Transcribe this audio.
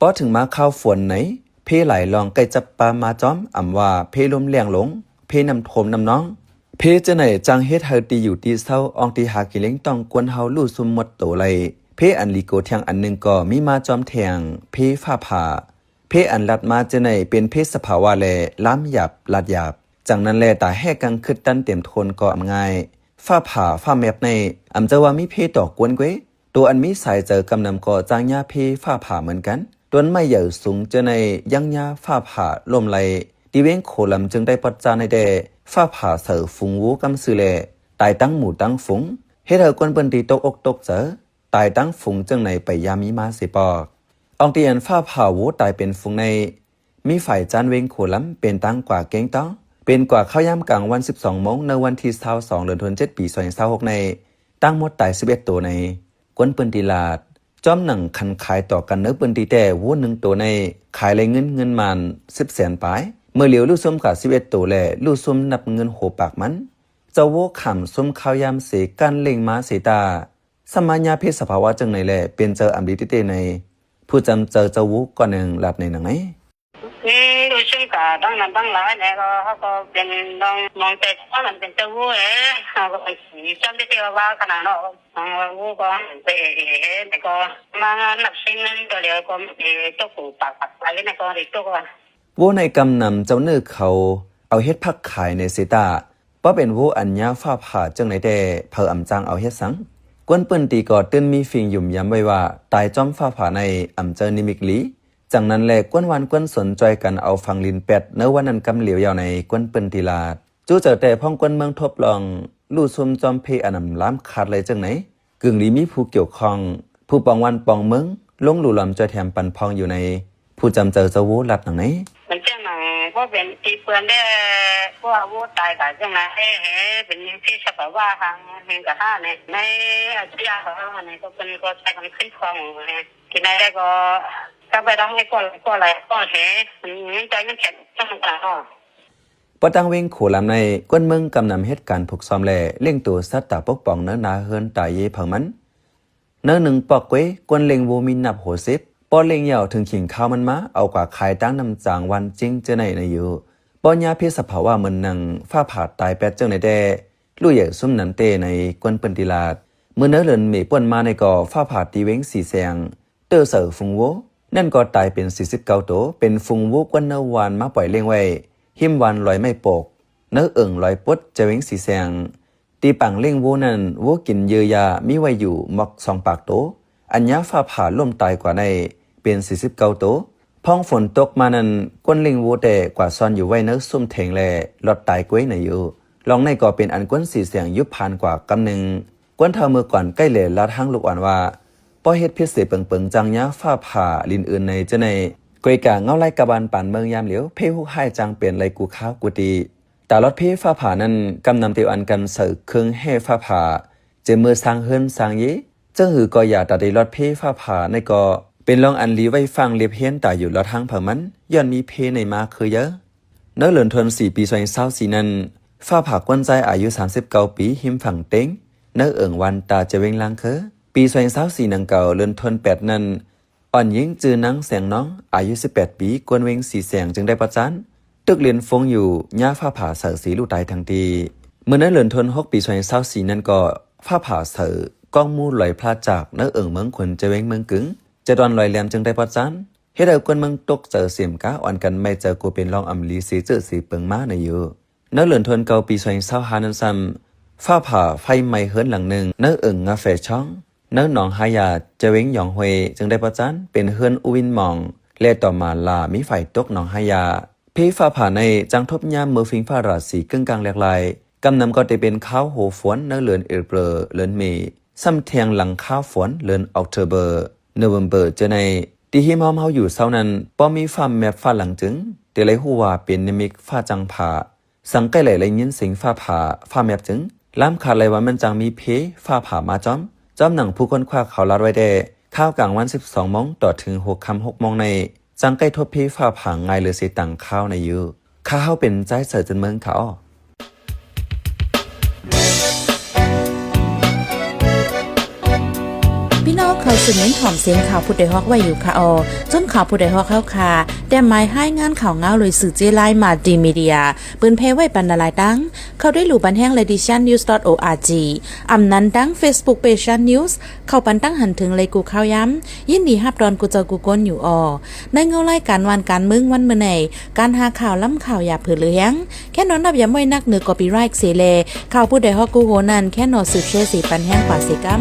ພໍເຖິງມາຄາວຝົນໃນ ເພຫຼາຍລ່ອງໃກ້ຈັບປາມາຈອມ ອຳວ່າເພລົມແລ້ງລົງ, ເພນ້ຳຖ້ວມນ້ຳນອງ, ເພຈັ່ງໃດຈັ່ງເຮັດໃຫ້ທີ່ຢູ່ທີ່ເຊົາ ອອງທີ່ຫາກິນລ້ຽງຕ້ອງກວນເຮົາ ລຸຊຸ່ມໝົດໂຕໄຫຼ. ເພອັນຫຼີໂກແທງອັນໜຶ່ງກໍມີມາຈອມແທງ ເພຟ້າຜ່າ. ເພອັນລັດມາຈັ່ງໃດເປັນເພສະພາວະ ແລະ ລາມຫຍາບ ລາດຫຍາບ. ຈັ່ງນັ້ນແລ ຕາແຮ່ກັງຄຶດຕັນເຕັມໂທນກໍອຳງ່າຍ. ຟ້າຜ່າ ຟ້າແມັບໃນ ອຳເຈົ້າວ່າມີເພຕໍ່ກວນເກວ. ໂຕອັນມີສາຍເຈີກຳນຳກໍຈ້າງຍາເພຟ້າຜ່າເໝືອນກັນ. ຕົ້ນໄມ້ໃຫຍ່ສູງເຈີໃນຍັງຍາຟ້າຜ່າລົ້ມໄຫຼ. ທີ່ເວງໂຄລຳຈຶ່ງໄດ້ປອດຈານໃນແດ່ ຟ້າຜ່າໃສ່ຝູງວູກຳຊື່ແລ ຕາຍທັງໝູ່ທັງຝູງ, ເຮັດໃຫ້ຄົນພື້ນທີ່ຕົກອົກຕົກໃຈ, ຕາຍທັງຝູງເຈີໃນໄປຢ່າມີມາເສຍປອກ. ອອງທີ່ອັນຟ້າຜ່າວູຕາຍເປັນຝູງໃນ ມີຝາຍຈານເວງໂຄລຳເປັນຕາງກວ່າເກງຕ້ອງ ເປັນກວ່າເຂົ້າຍາມກາງວັນສິບສອງໂມງ ໃນວັນທີຊາວສອງ ເດືອນເຈັດ ປີສອງພັນຊາວຫົກໃນ ຕັ້ງໝົດຕາຍສິບເອັດໂຕໃນ ຄົນພື້ນທີ່ລາດ. ຈ້ອມໜັງຄັນຂາຍຕໍ່ກັນໃນພື້ນທີ່ແຕ່ ວູໜຶ່ງໂຕໃນ ຂາຍໄດ້ເງິນ ເງິນມານສິບແສນປາຍ. ເມື່ອຫຼຽວ ລູກຊຸມກະສິບເອັດໂຕ ແລະ ລູກຊຸມນັບເງິນໂຫປາກມັນ. ເຈົ້າວູຂາມຊຸມຄາວຍາມເສ ການເລັ່ງມາເສຕາ ສະມາຍາເພສະພາວະຈັ່ງໃດ ແລະ ເປັນເຈີອຳດີເຕໆໃນ ຜູ້ຈຳເຈີເຈົ້າວູກ່ອນໜຶ່ງລາດໃນໜັງໃນ. ອືມ ລູກຊຸມກະຕັ້ງນຳຕັ້ງຫຼາຍແດ່ ກໍເຮົາກໍເປັນນ້ອງ ນ້ອງແຕ່ເຈົ້ານັ້ນເປັນເຈົ້າວູເອ ເຮົາກໍເປັນສີຈ້ອມເຕໆວ່າຂະໜາດເນາະ ເຮົາວ່າວູກໍເປເອເອ ແລ້ວກໍມານັບຊິງເງິນຕົວດຽວກໍເອຕົກປາກປັກໄປນະ ກໍໄດ້ຕົກວ່າ ວູໃນກຳນຳເຈົ້າເນີເຂົາເອົາເຮັດຜັກຂາຍໃນເສຕາ ບໍ່ເປັນວູອັນຍາຟ້າຜ່າຈັ່ງໃດແຕ່ ເຜີອອຳຈ້າງເອົາເຮັດສັງ. ຄົນພື້ນທີ່ກໍຕື່ນມີຝິ່ງຫຍຸມຢຳໄວ້ວ່າ ຕາຍຈ້ອມຟ້າຜ່າໃນ ອຳເຈີນິມິກລີ. ຈັ່ງນັ້ນແລ ຄົນບ້ານຄົນຊົນຊ່ອຍກັນເອົາຝັງດິນແປດ ໃນວັນນັ້ນກຳຫຼຽວຢາວໃນຄົນພື້ນທີ່ລາດ. ຈູ້ເຈີແຕ່ພ້ອງຄົນເມືອງທົບລອງ ລູກຊຸມຈອມເພອັນອຳລາມຂາດໄຫຼຈັ່ງໃດ ກຶ່ງດີມີຜູ້ກ່ຽວຂ້ອງ ຜູ້ປອງບ້ານປອງເມືອງ ລົງຫຼູຫຼອມຊ່ວຍແຖມປັນພອງຢູ່ໃນ ຜູ້ຈຳເຈີເຈົ້າວູລາດໜັງໃນ. ມັນຈັ່ງໜັງບໍ່ເປັນທີ່ເປື້ອນແດ່ ເພາະວ່າວູຕາຍກະຈັ່ງໃດເອ ເປັນທີ່ສະພາວະທາງເຮງກະທາໃນ ໃນອາຊະຍາຂອງເຮົານີ້ກໍເພິ່ນກໍໃຊ້ການຂຶ້ນຄອງແຮ ທີ່ໃດໄດ້ກໍກັບໄປທາງໃຫ້ກໍ ກໍໄຫຼກໍເຮ ມັນໃຈມັນແຂງຈັ່ງຕ່າງເນາະ. ປະຕັງເວງໂຄລຳໃນ ຄົນເມືອງກຳນຳເຮັດການຝຶກຊ້ອມ ແລະ ລ້ຽງໂຕສັດຕາປົກປ້ອງໃນນາເຮືອນຕາເຢເຜີາມັນ. ໃນໜຶ່ງປອກເກວ ຄົນລ້ຽງວູມີນັບຫົວສິບ. ພໍລ້ຽງຍາວເຖິງຂີງຄາວມັນມາ ເອົາກວ່າຂາຍຕາງນ້ຳຈາງວັນຈິງເຈີໃນໃນຢູ່. ປ້ອນຍາເພສະພາວະເໝືອນໜັງຟ້າຜ່າຕາຍແປດເຈີໃນແຕ່ ລູກໃຫຍ່ຊຸມນັ້ນເຕໃນຄົນເປີ້ນຕິລາດ. ເມື່ອໃນເດືອນເມປ່ວນມາໃນກໍຟ້າຜ່າທີ່ເວງສີແສງ ເຕີເສີຝູງວູ ນັ້ນກໍຕາຍເປັນສີ່ສິບເກົ້າໂຕ ເປັນຝູງວູກວນເນີວານມາປ່ອຍລ້ຽງໄວ້ ຮິມວານລອຍໄມ້ໂປກ ໃນເອີ່ງລອຍປົດ ຈະເວງສີແສງ. ທີ່ປາງລ້ຽງວູນັ້ນ ວູກິນເຫຍື່ອຢາມີໄວ້ຢູ່ໝອກສອງປາກໂຕ ອັນຍາຟ້າຜ່າລົ້ມຕາຍກວ່າໃນເປັນສີ່ສິບເກົ້າໂຕ. ພ້ອງຝົນຕົກມານັ້ນ ຄົນລ້ຽງວູແຕ່ກວ່າຊ່ອນຢູ່ໄວ້ໃນຊຸມເຖງ ແລະ ລອດຕາຍກວຍໃນຢູ່. ລອງໃນກໍເປັນອັນຄົນສີແສງຢຸບຜ່ານກວ່າກຳໜຶ່ງ. ຄົນເຖົ້າເມື່ອກ່ອນໃກ້ແຫຼລາດຮັງລູກອ່ອນວ່າ ພໍເຮັດຜິດເສເປິງໆ ຈັ່ງຍາຟ້າຜ່າ ລິນອື່ນໃນເຈົ້າໃນ. ກວຍກາເງົາໄລ່ກະບານປານເມືອງຍາມຫຼຽວ ເພຮຸກຮ້າຍຈັ່ງເປັນໄລກູຄາວກູຕີ. ຕາລອດເພຟ້າຜ່ານັ້ນ ກຳນຳເຕວອັນກັນໃສ່ເຄື່ອງແຮ່ຟ້າຜ່າ ເຈາມືສ້າງເຮືອນສ້າງເຢ. ເຊິ່ງຫືກໍຢ່າຕາໄດ້ລອດເພຟ້າຜ່າໃນກໍເປັນລອງອັນລີໄວ້ຟັງລຽບຮຽນຕາຢູ່ລອດຮັງເຜີາມັນ ຍ້ອນມີເພໃນມາຄືເຢີ. ໃນເດືອນທວນສີ່ ປີສອງພັນຊາວສີ່ນັ້ນ ຟ້າຜ່າຄົນຊາຍອາຍຸສາມສິບເກົ້າປີ ຮິມຝັ່ງເຕັງ ໃນເອີ່ງວານຕາ ຈະເວງລາງເຄີ. ປີສອງພັນຊາວສີ່ນັ້ນເກົ່າ ເດືອນທວນແປດນັ້ນ ອ່ອນຍິງຊື່ນາງແສງນອງ ອາຍຸສິບແປດປີ ກວນເວງສີແສງ ຈຶ່ງໄດ້ປະຈານ ຕຶກລຽນຟົງຢູ່ ຍາຟ້າຜ່າໃສ່ເສລູກຕາຍທັງທີ. ເມື່ອໃນເດືອນທວນຫົກ ປີສອງພັນຊາວສີ່ນັ້ນກໍ ຟ້າຜ່າໃສ່ກ້ອງໝູ່ລອຍພລາຈາກ ໃນເອີ່ງເມືອງຂຸນ ຈະເວງເມືອງກຶງ ຈະດອນລອຍແຫຼມ ຈຶ່ງໄດ້ປະຈານ ເຮັດໃຫ້ຄົນເມືອງຕົກໃຈເສມກາ ອ່ອນກັນໄໝ້ໃຈ ກໍເປັນລອງອຳລີເສເຈີເສເປິງມາໃນຢູ່. ໃນເດືອນທວນເກົ້າ ປີສອງພັນຊາວຫ້ານັ້ນຊ້ຳ ຟ້າຜ່າໄຟໄໝ້ເຮືອນຫຼັງໜຶ່ງ ໃນເອີ່ງງາແຟຊ່ອງ ໃນໜອງຮາຢາ ຈະເວງຢອງຫ້ວຍ ຈຶ່ງໄດ້ປະຈານ ເປັນເຮືອນອູວິນໝອງ ແລະ ຕໍ່ມາລາມີໄຟຕົກໜອງຮາຢາ. ເພຟ້າຜ່າໃນຈັ່ງທົບຍາມເມື່ອຟິງຟ້າລາສີກຶ່ງກາງແຫຼກລາຍ. ກຳນຳກໍໄດ້ເປັນຄາວໂຫຝົນໃນເດືອນເອເປຣ ເດືອນເມ ຊ້ຳແທງຫຼັງຄາວຝົນເດືອນອອກໂທເບີ ໂນເວັມເບີ ເຈົ້າໃນ. ທີ່ຮິມຫ້ອມເຮົາຢູ່ເຊົານັ້ນ ພໍມີຟ້າແມັບຟ້າຫຼັງຈຶ່ງ ເຕໄລຮູ້ວ່າເປັນນິມິກຟ້າຈັ່ງຜ່າ. ສັງໄກໄຫຼໄດ້ຍິນສຽງຟ້າຜ່າ ຟ້າແມັບຈຶ່ງ ລາມຄາດໄດ້ວ່າມັນຈັ່ງມີເພຟ້າຜ່າມາຈອມ. ຈອມໜັງຜູ້ຄົ້ນຄວ້າເຂົາລາດໄວ້ແດ່ ຄາວກາງວັນສິບສອງໂມງ ຕໍ່ເຖິງຫົວຄ່ຳຫົກໂມງໃນ ຈັ່ງໃກ້ທົບເພຟ້າຜ່າງ່າຍເຫຼືອເສຕາງຄາວໃນຢູ່. ຂ້າເຮົາເປັນຈາຍເສີເຈີນເມືອງ ຂ້າອອ. ພີ່ນ້ ເຂົ້າສູ່ເມັນຫອມສຽງຂ່າວຜູ້ດອຍຮອກໄວ້ຢູ່ຄ່ະອໍ. ຈຸ້ມຂ່າວຜູ້ດອຍຮອກເຮົາຄ່ະ ແຕ້ມໝາຍຮາຍງານຂ່າວງາວໂດຍສື່ເຈ້ລາຍ Multimedia ເປີນແຜ່ໄວ້ປັນຫຼາຍໆຕັ້ງ. ເຂົ້າໄດ້ຫຼູ່ບັນແຮງ Ladies Chan News dot org ອຳນັ້ນດັ່ງ Facebook Page Chan News ເຂົ້າປັນຕັ້ງຫັນເຖິງໄລກູ່ຂ່າວຍາມ. ຍິນດີຮັບດອນກູ່ເຈົ້າກູ່ຄົນຢູ່ອໍ. ໃນເງົາລາຍການບ້ານການເມືອງວັນມື້ໃນ ການຫາຂ່າວລ້ຳຂ່າວຢ່າເຜີເຫຼືອແຮງ ແຄ່ນອນນັບຢາມໄວ້ນັກເໜືອ copyright ເສແລ ຂ່າວຜູ້ດອຍຮອກກູ່ໂຮນັ້ນ ແຄ່ນອນສືບແຊເສປັນແຮງກວ່າເສກຳ.